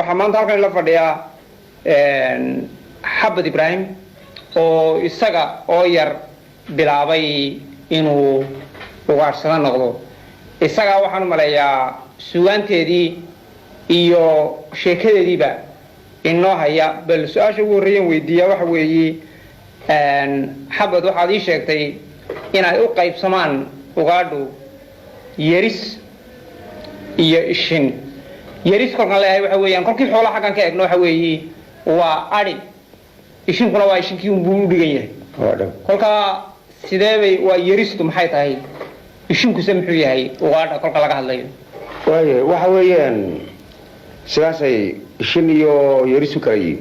Waxaa maanta halkan ila fadhiyaa Xabad Ibraahim oo isaga oo yar bilaabay inuu ugaadhsado noqdo. Isagaa waxaan u maleeyaa sugaanteedii iyo sheekadeediiba inoo haya. Bal su-aasha ugu horreeyan weydiiyaa waxa weeye, Xabad, waxaad ii sheegtay inay u qaybsamaan ugaadhu yeris iyo ishin. Yeris kolkaan leeyahay waxa weeyaan kolkii xoolaha xaggan ka eegno waxa weeye waa adhi, ishinkuna waa ishinkii unbuu u dhigan yahay. Kolkaa sidee bay waa yeristu maxay tahay, ishinkuse muxuu yahay ugaadha kolka laga hadlayo? Waaya, waxa weeyaan sidaasay ishin iyo yerisu kala yihiin.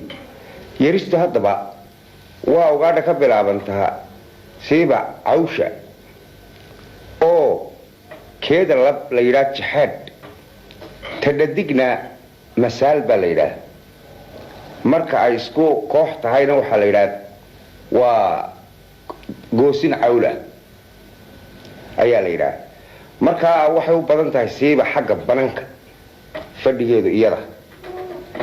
Yeristu haddaba waa ugaadha ka bilaabantaa siiba cawsha oo keeda lab la yidhaah jaxaadh, tadhadigna masaal baa la yidhaah. Marka ay isku koox tahayna waxaa la yidhaah waa goosin cawla ayaa la yidhaah. Marka waxay u badan tahay siiba xagga bananka fadhigeedu iyada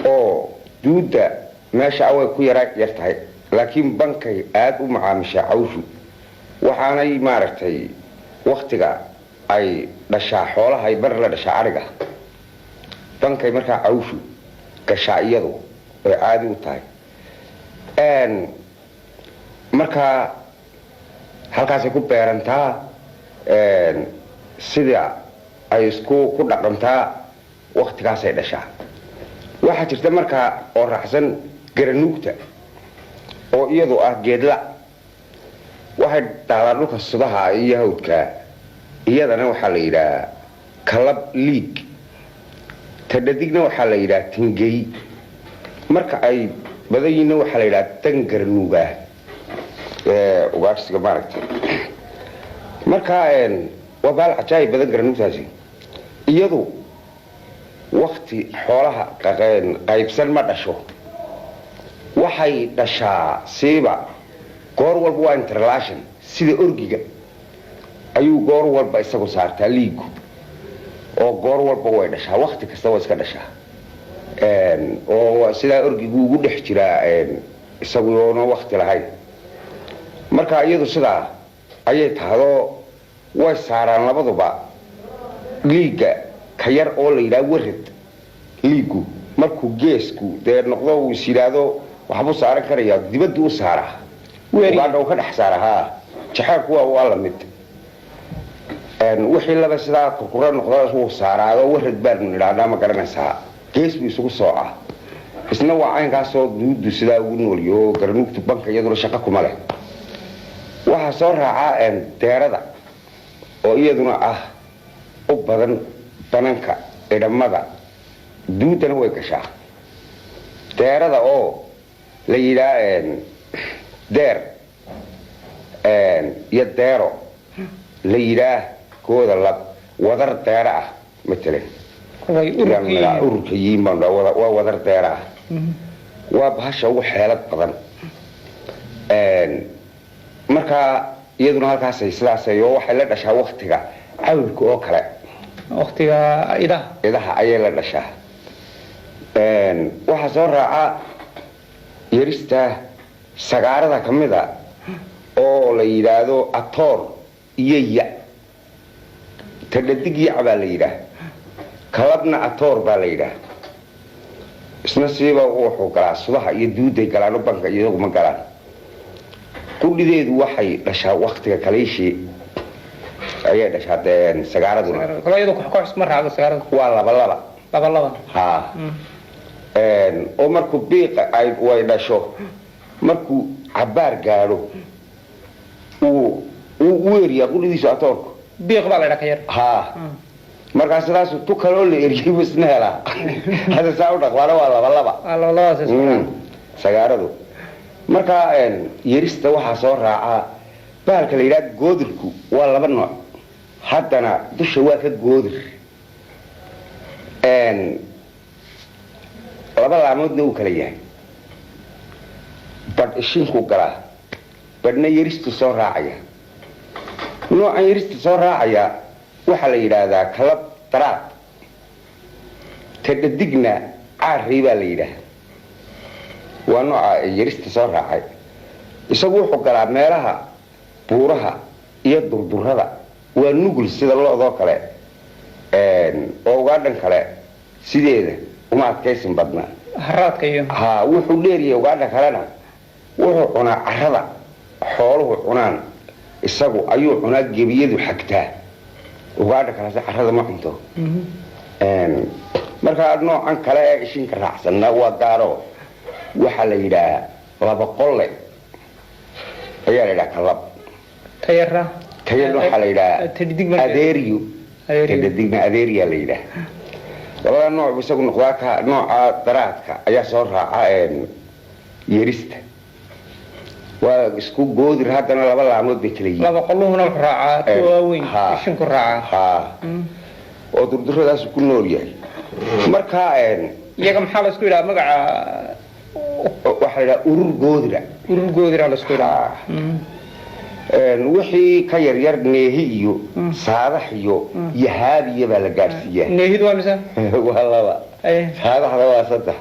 oo duudda meesha away ku yara yar tahay, laakiin bankay aada u macaamishaa cawshu. Waxaanay maaragtay waktiga ay dhashaa xoolahay bar la dhashaa ariga, bankay markaa cawshu gashaa iyadu oy caadi u tahay. Markaa halkaasay ku beerantaa, sida ay isku ku dhaqantaa waktigaasay dhashaa. Waxaa jirta markaa oo raacsan garanuugta oo iyadu ah geedla, waxay dhahdaa dhulka sudaha iyo hawdka. Iyadana waxaa la yidhahaa kalab liig, tadhadigna waxaa la yidhaha tingey. Marka ay badan yihiinna waxaa la yidhaha dan garanuugaa ugaadhsiga maaragtay. Marka waa baal cajaayib badan garanuugtaasi. Iyadu wakti xoolaha qaybsan ma dhasho, waxay dhashaa siiba goor walba, waa interrelation. Sida orgiga ayuu goor walba isagu saartaa liigu oo goor walba way dhashaa, wakti kasta waa iska dhashaa oo sidaa orgigu ugu dhex jiraa isagu oona wakti lahayn. Marka iyadu sidaa ayay tahdoo way saaraan labaduba liigga ka yar oo la yidhaha warad. Liiggu markuu geesku dee noqdo uu is yidhaahdo waxbuu saaran karayaa, dibaddu u saaraa, ugaadha uu ka dhex saara. Haa, jaxaanku waa la mid. Wixii laba sidaa kurkura noqdo wuu saaraado, warad baanu nidhahnaa, ma garanaysaa? Gees buu isugu soocaa. Isna waa caynkaasoo duudu sidaa ugu nooliyo. Garanuugtu banka iyaduna shaqo kuma leh. Waxaa soo raacaa deerada oo iyaduna ah u badan bananka idhamada, duudana way gashaa. Deerada oo la yidhaha deer iyo deero la yidhaah, kooda lab wadar deera ah matalan ururka yihiin baan, waa wadar deera ah, waa bahasha ugu xeelad badan. Markaa iyaduna halkaasay sidaasay oo waxay la dhashaa waktiga cawlka oo kale. Waktiga idaha. Idaha ayay la dhashaa. Waxaa soo raaca yarista sagaarada ka mida oo la yidhaahdo atoor iyo ya. Tadhadig yac baa la yidhaah, kalabna atoor baa la yidhaah. Isna siiba wuxuu galaa sudaha iyo duuday galaano, banka iyaguma galaan. Qudhideedu waxay dhashaa waktiga kaliishii ayay dhashaa dee sagaaraduna. Kalo iyadu koox ma raacdo sagaarada? Waa laba laba. Laba laba. Haa, oo markuu biiqa ay way dhasho, markuu cabaar gaadho uu u eriyaa qudhidiisu atoorku. Biiq baa la idhaa ka yar. Haa, markaa sidaasu tu kaloo la eriyay buu isna helaa. Hadda saa u dhaqwaana waa laba laba. Waa laba labadaas isku raaca. Sagaaradu markaa yerista waxaa soo raacaa bahalka la yidhaha goodirku. Waa laba nooc, haddana dusha waa ka goodir, laba laamoodna uu kala yahay. Badh ishinku galaa, badhna yeristu soo raacaya. Noocan yerista soo raacaya waxaa la yidhaahdaa kalab daraad, tadhadigna. Caarrii baa la yidhaah. Waa nooca yarista soo raacay. Isagu wuxuu galaa meelaha buuraha iyo durdurada. Waa nugul sida lo-doo kale oo ugaadhan kale sideeda uma adkaysin badna. Haraadka iyo Ha, wuxuu dheeryahay ugaadha kalena, wuxuu cunaa carada xooluhu cunaan. Isagu ayuu cunaa, gebiyadu xagtaa. Ugaadha kalese carada ma cunto. Markaa noocan kale ee ishinka raacsanna waa gaaro. Waxaa la yidhaahaa laba qolle ayaa la yidhaha kalab. Tayara. Tayarna waxaa la yidhahaa Tadhadig marka- adeeriyo. Adeeriyo. Tadhadigna adeeriyaa la yidhaha. Labada nooc buu isagu noqdaa. Ka nooca daraadka ayaa soo raaca yerista. Waa isku goodir, haddana laba laamood bay kala yihiin. Laba qolluhuna wuxuu raacaa kuwa waaweyn. Ishinku raacaa. Ha, oo durduradaas ku nool yahay marka. Iyaga maxaa la isku yidhaha magaca? Waxaa la yidhaha urur goodira. Urur goodira la isku yidhaha. Wixii ka yaryar neehi iyo saadax iyo yahaabiya baa la gaadhsiiyaa. Neehidu waa mise? Waa laba. Saadaxda waa saddex.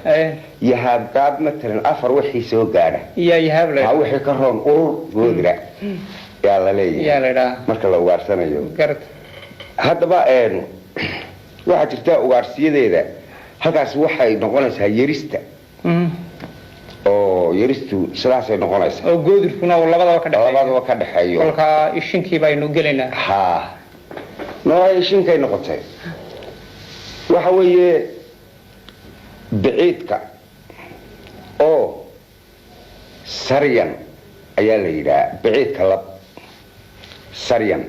Yahaab gaab matalan afar wixii soo gaadha. Iyaa yahaab la Ha, wixii ka roon urur goodira yaa la leeyahay. Yaa la yidhaha. Marka la ugaarsanayo. Garad. Haddaba waxaa jirta ugaarsiyadeeda. Halkaas waxay noqonaysaa yerista, oo yeristu sidaasay noqonaysaa. Oo goodirkuna uu labadaba ka dhexeeyo. Labadaba ka dhexeeyo. Kolkaa ishinkii baynu gelaynaa. Ha, nooca ishinkay noqotay waxa weeye biciidka oo saryan ayaa la yidhaha. Biciidka lab saryan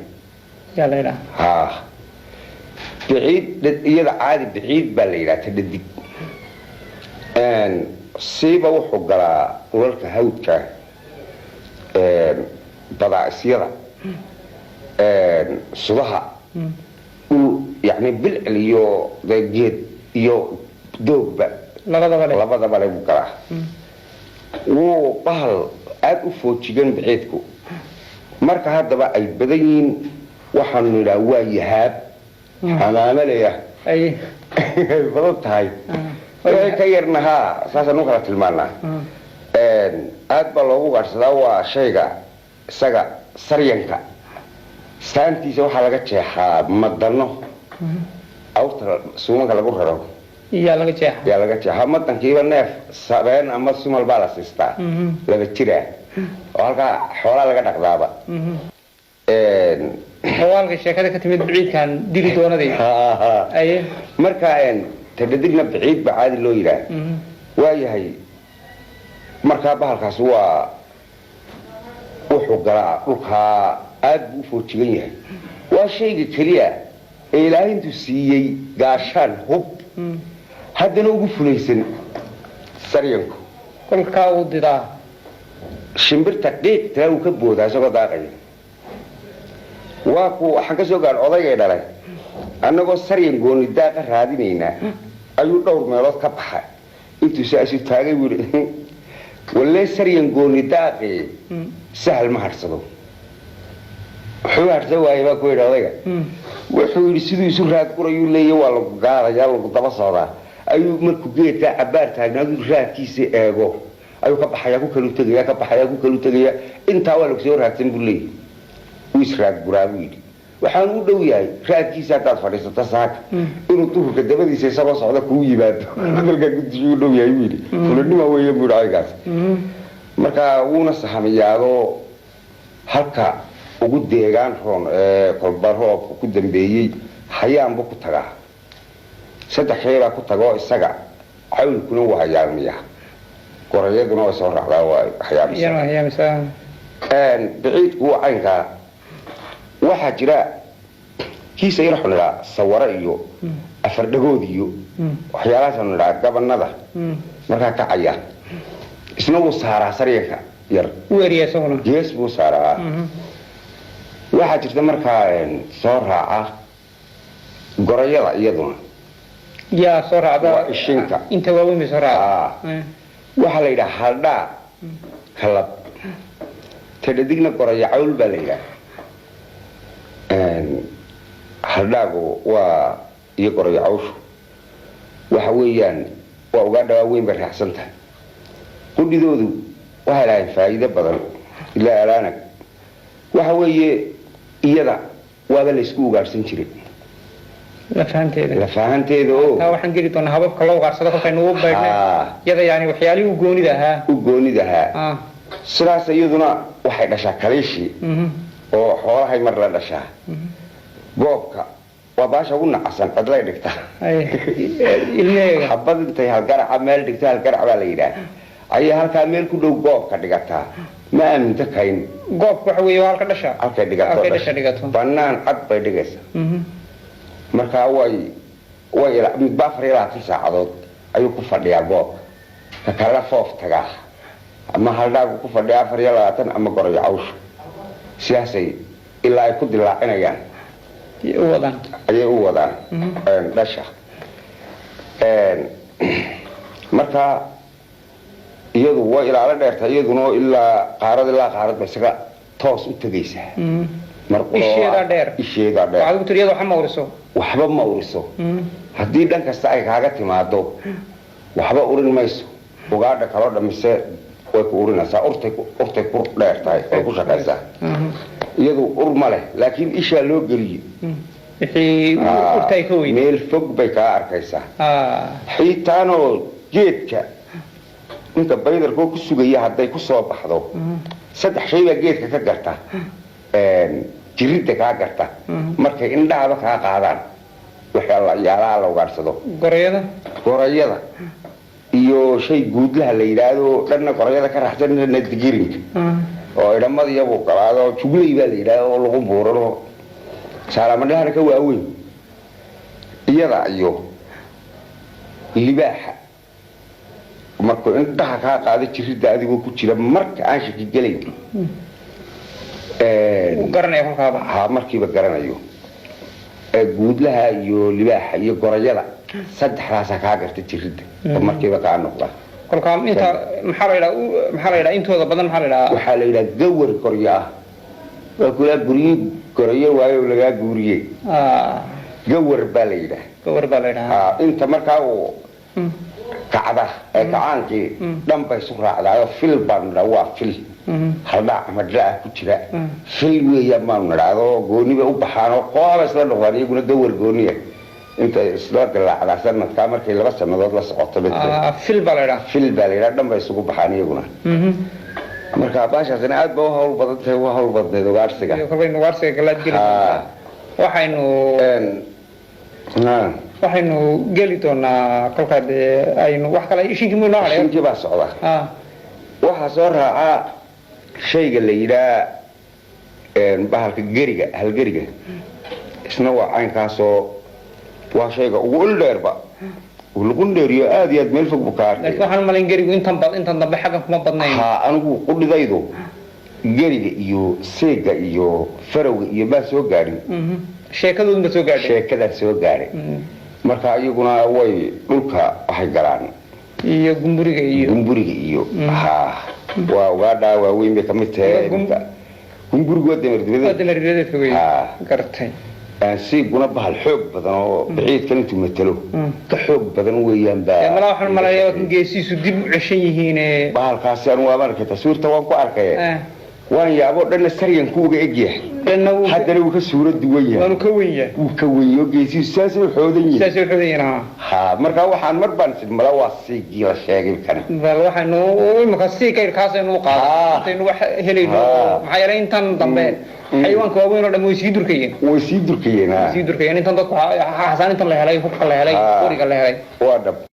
yaa la yidhaha. Ha, biciid iyada caadi biciid baa la yidhaha. Tadhadig siiba wuxuu galaa dhulalka hawdka, badaa'isyada, sudaha, dhul yani bilcil iyo dee geed iyo doogba. Labadaba le. Labadaba le buu galaa. Wuu bahal aada u foojigan biciidku. Marka haddaba ay badan yihiin waxaanu nidhaha waa yahaab xamaamaleya. Ay. Ay badan tahay. Wixii ka yarna haa, saasaan u kala tilmaanaa. Aad baa loogu gaadhsadaa. Waa shayga isaga saryanka saantiisa waxaa laga jeexaa madano, awrta suumanka lagu raro. Iyaa laga jeexa. Ayaa laga jeexaa madankiiba. Neef sabeen ama sumal baa la siistaa laba jira oo halkaa xoolaa laga dhaqdaaba. Oo halka sheekada ka timid biciidkan dili doonadii aye. Marka tadhadigna biciid baa caadi loo yidhaah. Waayahay, markaa bahalkaas waa wuxuu galaa dhulkaa, aad buu u foojigan yahay. Waa shayga keliya ee Ilaahay intuu siiyey gaashaan hub haddana ugu fulaysan saryanku. Kolkaa uu didaa. Shimbirta qiiq tiraa uu ka boodaa isagoo daaqaya. Waa ku waxaan ka soo gaadh odaygay dhalay annagoo saryan gooni daaqa raadinaynaa ayuu dhowr meelood ka baxay. Intuu saasu taagay buu yidhi, "Wallee saryan gooni daaqii sahal ma hadhsado." Wuxuu hadhsan waayey baa ku yidhi odayga. Wuxuu yidhi siduu isu raad gurayuu leeyahy waa lagu gaadayaa, lagu daba socdaa, ayuu markuu geedkaa cabbaar taagnaaduu raadkiisa eego ayuu ka baxayaa, ku kalu tegaya, ka baxayaa, ku kalu tegaya. Intaa waa lagu soo raadsan buu leeyahy. Wuu israad guraa buu yidhi. Waxaan u dhow yahay raadkiisa haddaad fadhiisato saaka inuu duhurka dabadiisa isagoo socda kuu yimaado markaa gudishuu u dhow yahay buu yidhi. Fulanima weeye buu yidhi odaygaas. Marka wuuna sahamiyaadoo halka ugu deegaan roon ee kolba roobka ku dambeeyey hayaanbuu ku tagaa. Saddex shay baa ku tagoo isaga cawlkuna wuu hayaamiyaa, gorayaduna way soo raacdaa, waa hayaamisa. Iyana hayaamisa. Biciidku waa caynkaa. Waxaa jira kiisa yar waxu nidhaa sawaro iyo afar dhagood iyo waxyaalahaasanu nidhaa gabanada. Markaa kacaya isna wuu saaraa saryanka yar. U eriya isaguna. Gees buu saaraa. Waxaa jirta markaa soo raaca gorayada iyaduna. Yaa soo raacda? Waa ishinka. Inta waaweyn bay soo raacda. Waxaa la yidhaha haldhaa kalab. Tadhadigna goraya cawl baa la yidhaha. Haldhaagu waa iyo goraya cawshu waxa weeyaan waa Waa ugaadha waaweyn bay raacsan tahay. Qudhidoodu waxay lahayn faa'iido badan ilaa alaanag. Waxa weeye, iyada waaba laysku ugaadhsan jiray. Lafahanteeda. Lafahanteeda oo Taa waxaan geli doonaa hababka loo ugaarsado kolkaynu ugu baydhnay. Iyada yani waxyaalihii u goonida ahaa. U goonida ahaa. Sidaas iyaduna waxay dhashaa kaliishii oo xoolahay mar la dhashaa. Goobka waa baasha ugu nacasan, cidlay dhigtaa. Ilmaheega. Xabad intay halgaraca meel dhigto, halgarac baa la yidhaah, ayaa halkaa meel ku dhow goobka dhigataa. Ma aaminto kayn. Goobka waxa weeye waa halka dhasha. Halkay dhigato. Halkay dhasha dhigato. Banaan cad bay dhigaysaa. Markaa way midba 24 saacadood ayuu ku fadhiyaa goobka, ka kalena foof tagaa ama haldhaagu ku fadhiya 24 ama gorayo cawsha. Sidaasay ilaa ay ku dilaacinayaan u wadaan. Ayay u wadaan dhasha. Marka iyadu way ilaalo dheerta iyaduna, ilaa qaarad ilaa qaarad ba isaga toos u tegaysaa. Mar Isheedaa dheer. Isheedaa dheer. Waxaad ugu tiri iyada waxa ma uriso. Waxba ma uriso. Haddii dhan kasta ay kaaga timaado, waxba urin mayso. Ugaadha kaloo dhamise way ku urinaysaa, urtay ku dheer tahay, way ku shaqaysaa. Iyadu ur ma leh, laakiin ishaa loo geliyey. Wixii urta ay ka weyday. Meel fog bay kaa arkaysaa. Xiitaanoo geedka ninka baydarkoo ku sugaya hadday ku soo baxdo, saddex shay baa geedka ka garta, jiridda kaa garta markay indhahaba kaa qaadaan, waxyaalaha la ugaadhsado. Gorayada. Gorayada iyo shay guudlaha la yidhaahdo, dhanna gorayada ka raxsan, dhanna digirinka oo idhamada iyagu galaado. Jugley baa la yidhaahdo oo lagu buurano, saalamadhahana ka waaweyn. Iyada iyo libaaxa markuu indhaha kaa qaado jiridda adigoo ku jira, marka aan shaki gelayn. Uu garanaya kolkaaba. Ha, markiiba garanayo. Guudlaha iyo libaaxa iyo gorayada, saddexdaasaa kaa garta jiridda oo markiiba kaa noqda. Kolkaa inta maxaa la yidhaha, maxaa la yidhaha, intooda badan maxaa la yidhaha? Waxaa la yidhaha gawar goryo ah, waa kulaa guryo gorayo waayo lagaa guuriye. Gawar baa la yidhaha. Gawar baa la yidhaha. Inta markaa uu kacda ee kacaankii dhan bay isu raacdaayoo fil baanu nidhaa, waa fil haldhac ama dhaa ku jira. Fil weeyaan baanu nidhaahdo, gooni bay u baxaanoo qooba isla noqdaan iyaguna, gawar gooniya intay isla dilaacdaa sanadkaa markay 2 sanadood la socoto mid. Fil baa la yidhaha. Fil baa la yidhaha, dhan bay isugu baxaan iyaguna. Marka baashaasina aad ba u hawl badan tahay, u hawl badneed ugaadhsiga. Iyo kolkaynu ugaarsiga galaad geli doonaa. Waxaynu waxaynu geli doonaa kolkaa dee aynu wax kale ishinkii muu inoo hadhay. Shinkii baa socda. Waxaa soo raacaa shayga la yidhaa bahalka geriga, halgeriga. Isna waa caynkaasoo waa shayga ugu ildheerba, uu lagu dheeriyo aad iyo aad, meel fog buu ka Laakiin arkay. waxaan u malayn gerigu intan intan dambe xaggan kuma badnayn. Ha, anigu qudhidaydu geriga iyo seega iyo farowga iyo baa soo gaadhin. Sheekadoodun ba soo gaadhay. Sheekadaa soo gaadhay. Marka iyaguna way dhulka waxay galaan. Iyo gumburiga iyo Gumburiga iyo ha, waa ugaadhaa waaweyn bay kamid tahay. Gumburigu waa dameer Waa dibadeed. Dameer dibadeedka wey. Gartay. Siiguna bahal xoog badan oo biciidkan intuu matalo ka xoog badan weeyaan baa. Malaa waxaan malayaa in geesihiisu dib u ceshan yihiin. Bahalkaasi anu waabaan arkay, taswiirta waan ku arkay, waan yaabo, dhanna saryanku uga egyahay. Dhanna wuu Haddana wuu ka suuro duwan yahay. Waanu ka weyn yahay. Wuu ka weyn yahay, geesihiisu saasay u xoodan yihiin. Sidaasay u xoodan yihiin, ha. Ha, marka waxaan mar baan sid mala waa siigii la sheegay kani. Bal waxaynu imika sii kayrkaasaynu u qaadan intaynu wax helayno. Maxaa yeelay intan dambe xayawaanka waaweyn oo dhan way sii durkayeen. Way sii durkayeen, ha. Sii durkayeen intan dadku xasaan intan la helay, hubka la helay, qoriga la helay. Waa dhab.